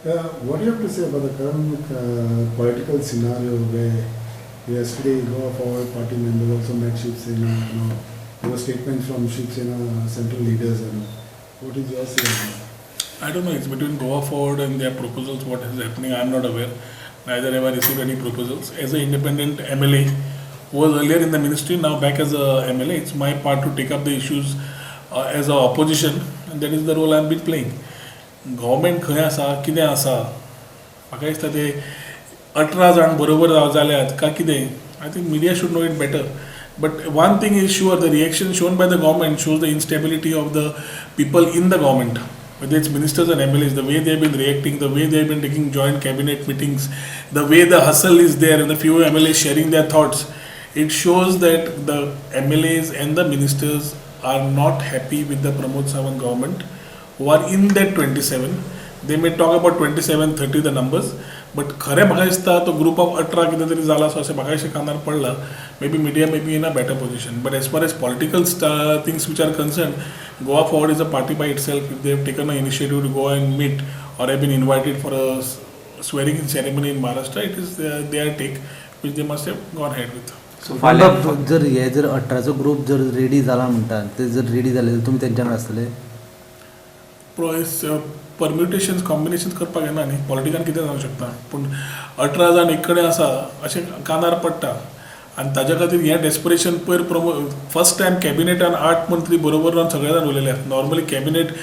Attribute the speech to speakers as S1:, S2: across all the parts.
S1: What do you have to say about the current political scenario where yesterday Goa Forward Party members also met Shiv Sena, there were statements from Shiv Sena central leaders and what is your say on that?
S2: I don't know, it's between Goa Forward and their proposals, what is happening, I am not aware. Neither have I received any proposals. As an independent MLA who was earlier in the ministry, now back as a MLA, it's my part to take up the issues as a opposition, and that is the role I have been playing. Government खंय आसा, कितें आसा, म्हाका दिसता ते 18 जाण बरोबर जाल्यात काय कितें, I think media should know it better. But one thing is sure, the reaction shown by the government shows the instability of the people in the government, whether it's ministers and MLAs, the way they've been reacting, the way they've been taking joint cabinet meetings, the way the hustle is there and the few MLAs sharing their thoughts, it shows that the MLAs and the ministers are not happy with the Pramod Sawant government, who are in that 27. They may talk about 27, 30, the numbers, but खरें म्हाका दिसता तो group of 18 कितें तरी जाला असो अशें म्हाका अशें कानार पडलां. Maybe media may be in a better position, but as far as political things which are concerned, Goa Forward is a party by itself. If they have taken an initiative to go and meet or have been invited for a swearing in ceremony in Maharashtra, it is their take which they must have gone ahead with.
S3: So फाल्यां
S4: बाब, जर हे जर 18चो group जर ready जाला म्हणटा, ते जर रेडी जाले जाल्यार तुमी तेंच्या वांगडा आसतले?
S2: परम्युटेशन्स, कॉम्बिनेशन्स करपाक येना न्ही. पॉलिटिकान कितें जावंक शकता, पूण 18 जाण एक कडेन आसा अशें कानार पडटा आनी ताज्या खातीर हें डेस्परेशन. पयर प्रोमो फर्स्ट टायम कॅबिनेटान आठ मंत्री बरोबर रावन सगळे जाण उलयले. Normally cabinet,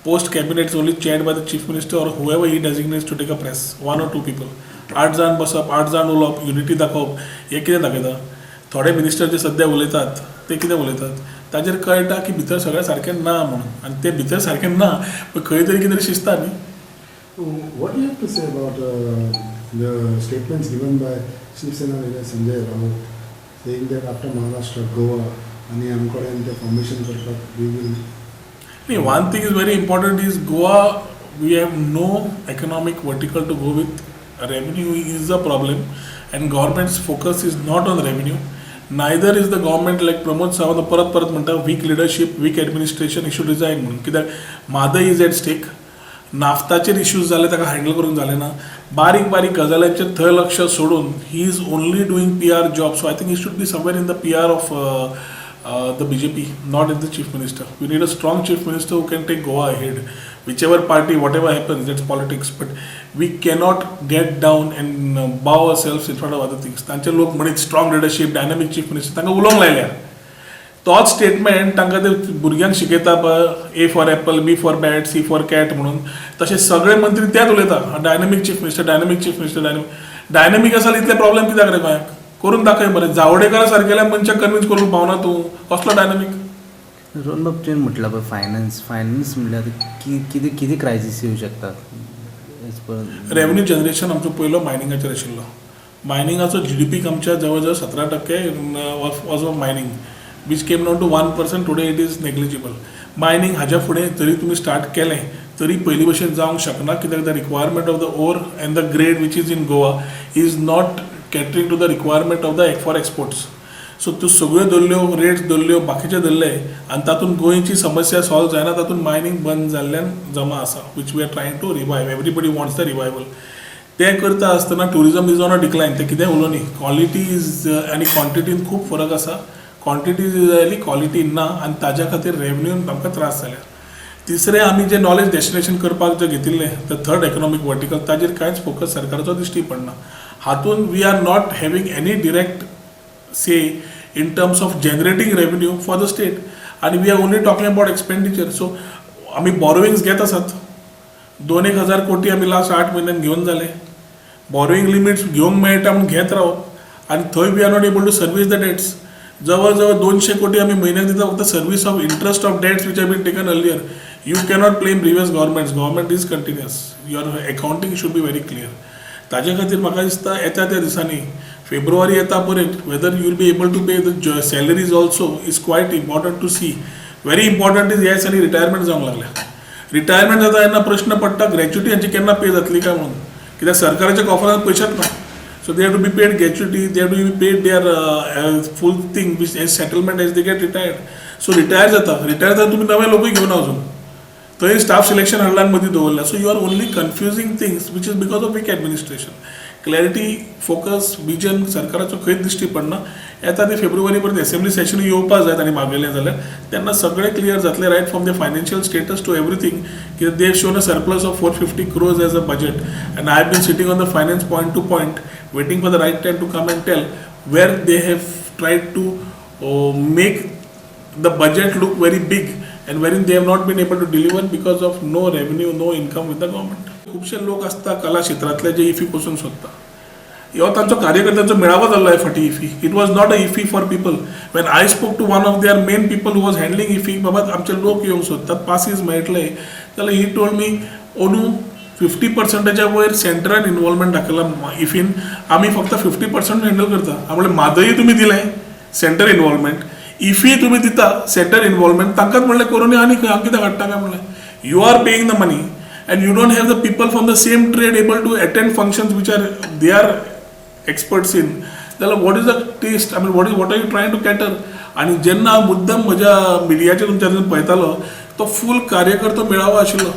S2: post cabinet, only chaired by the chief minister or whoever he designates to take a press, one or two people. आठ जाण बसप, आठ जाण उलोवप, युनिटी दाखोवप, हें कितें दाखयता? थोडे मिनिस्टर जे सद्या उलयतात ते कितें उलयतात ताजेर कळटा की भितर सगळें सारकें ना म्हणून. आनी ते भितर सारकें ना, पूण खंय तरी कितें तरी शिजता न्ही.
S1: What do you have to say about the statements given by Shiv Sena leader Sanjay Raut saying that after Maharashtra, Goa आनी आमकडेन ते फॉर्मेशन करपाक we will
S2: न्ही, one thing is very important is Goa, we have no economic vertical to go with. Revenue is a problem and government's focus is not on revenue. Neither is the government, like Pramod Sawant परत परत म्हणटा, weak leadership, weak administration, he should resign म्हणून. कित्याक Mhadei is at stake, नाफ्ताचेर issues जाले, ताका handle करूंक जालें ना. बारीक बारीक गजालींचेर थंय लक्ष सोडून he is only doing PR job. So I think he should be somewhere in the PR of the BJP, not in the chief minister. We need a strong chief minister who can take Goa ahead. Whichever party, whatever happens, that's politics. But we cannot get down and bow ourselves in front of other things. तांचे लोक म्हणीत strong leadership, dynamic chief minister, तांकां उलोवंक लायल्या. तोच statement तांकां ते भुरग्यांक शिकयता पळय, A for apple, B for bat, C for cat म्हणून, तशे सगळे मंत्री तेच उलयता, dynamic chief minister, dynamic chief minister, dynamic. Dynamic आसा इतले प्रॉब्लेम कित्याक रे गोंयाक? करून दाखय बरें. जावडेकरा सारकेल्या मनशाक कन्विन्स करूंक पावना तूं, कसलो डायनामीक?
S4: रोहन बाब, तुवें म्हटलां पळय फायनान्स, फायनान्स म्हणल्यार कितें कितें क्रायसीस येवं शकता एज पर
S2: रेव्हेन्यू जनरेशन आमचो पयलो मायनिंगाचेर आशिल्लो. मायनिंगाचो जीडीपीक आमच्या जवळ जवळ 17% was of mining, which came down to 1% today. It is negligible. Mining हाज्या फुडें जरी तुमी स्टार्ट केलें तरी पयलीं भशेन जावंक शकना, कित्याक the requirement of the ore and the grade which is in Goa is not catering to the requirement of the for exports. So त्यो सगळ्यो धरल्यो, रेट्स धरल्यो, बाकीचे धरले आनी तातूंत गोंयची समस्या सॉल्व जायना. तातूंत मायनींग बंद जाल्ल्यान जमा आसा, which we are trying to revive. Everybody wants the revival. तें करता आसतना tourism is on a decline. तें कितेंय उलोवनी, क्वॉलिटी is आनी क्वॉन्टिटीन खूब फरक आसा. क्वॉन्टिटी जाली, क्वॉलिटी ना आनी ताज्या खातीर रेवन्यून आमकां त्रास जाल्या. तिसरें, आमी जें नॉलेज डेस्टिनेशन करपाक जें घेतिल्लें, the third economic vertical, ताजेर कांयच फोकस सरकाराचो दिश्टी पडना. हातून we are not having any direct say in terms of generating revenue for the state आनी we are only talking about expenditure. So आमी बॉरोविंग्स घेत आसात. दोन एक हजार कोटी आमी लास्ट 8 म्हयन्यान घेवन जाले. बॉरोईंग लिमिट्स घेवंक मेळटा म्हूण घेत रावप आनी थंय we are not able to service the debts. जवळ जवळ 200 कोटी आमी म्हयन्याक दिता फक्त service of interest of debts which have been taken earlier. You cannot blame previous governments. Government is continuous. Your accounting should be very clear. ताजे खातीर म्हाका दिसता येता त्या दिसांनी, फेब्रुवारी येता पर्यंत, whether you will be able to pay the salaries also is quite important to see. Very important is ह्या दिसांनी रिटायरमेंट जावंक लागल्या. रिटायरमेंट जाता तेन्ना प्रश्न पडटा, ग्रॅच्युटी हांची केन्ना पे जातली काय म्हणून, कित्याक सरकाराच्या कॉफरांत पयशेच ना. So they have to be paid gratuity, they have to be paid their full thing which as settlement as they get retired. So retire जाता, रिटायर जाता, तुमी नवे लोकूय घेवना अजून. थंय स्टाफ सिलेक्शन हाडला आनी मदीं दवरला. So you are only confusing things, which is because of weak administration. Clarity, focus, vision सरकाराचो खंयच दिश्टी पडना. येता ते फेब्रुवारी पर्यंत एसेंब्ली सेशन येवपा जाय. तांणी मागयलें जाल्यार तेन्ना सगळें क्लियर जातलें, right from the financial status to everything, कित्याक they shown a surplus of 450 crores as a budget, and I have been sitting on the finance point to point, waiting for the right time to come and tell where they have tried to make the budget look very big and wherein they have not been able to deliver because of no revenue, no income with the government. खुबशे लोक आसता कला क्षेत्रांतले जे इफी पसून सोदता. ह्यो तांचो कार्यकर्त्यांचो मेळावो जाल्लो आहे फाटीं IFFI. It was not a IFFI for people. When I spoke to one of their main people who was handling IFFI, बाबा, आमचे लोक येवंक सोदतात, पासीस मेळटले जाल्यार, he told me, अंदू फिफ्टी पर्संटाच्या वयर सेंटरान इनवॉल्वमेंट दाखयला इफीन, आमी फक्त फिफ्टी पर्संट हँडल करता. म्हणल्यार म्हादय तुमी दिलें सेंटर इनवॉल्वमेंट, इफी तुमी दिता सेंटर इनवॉल्वमेंट. तांकांच म्हणलें करूं आनी खंय हांव कित्याक हाडटा काय म्हणलें. You are paying the money and you don't have the people from the same trade able to attend functions which are they are experts in, जाल्यार what is the taste? I mean, what are you trying to cater? आनी जेन्ना हांव मुद्दम म्हज्या मिडियाचेर तुमच्या पळयतालो, तो फूल कार्यकर्तो मेळावो आशिल्लो.